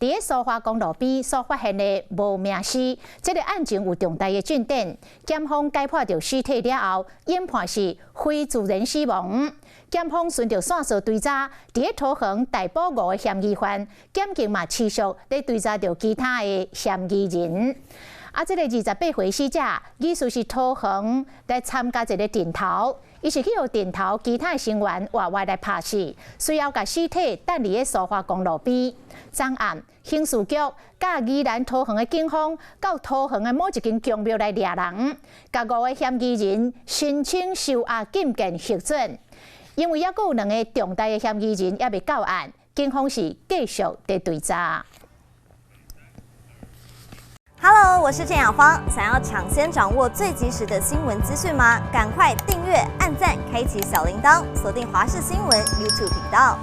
佇咧蘇花公路邊所發現的無名屍，這個案情有重大的進展。檢方解剖著屍體了後，研判是非自然死亡。檢方循著線索追查，佇咧桃園逮捕五个嫌疑犯，檢警嘛持續咧追查著其他的嫌疑人。啊，這个28歲死者，疑似是桃園來參加一个陣頭，伊是去予陣頭其他的成員活活來拍死，隨後共屍體擲佇咧蘇花公路邊。昨暗，刑事局佮宜蘭桃園的警方到桃園的某一間宮廟來掠人，共五个嫌疑人申請收押禁見核准，因為猶閣有兩个重大的嫌疑人猶未到案，警方是繼續佇追查。 Hello，我是鄭雅芳。想要搶先掌握最及時的新聞資訊嗎？趕快訂閱、按讚、開啟小鈴鐺，鎖定華視新聞 YouTube 頻道。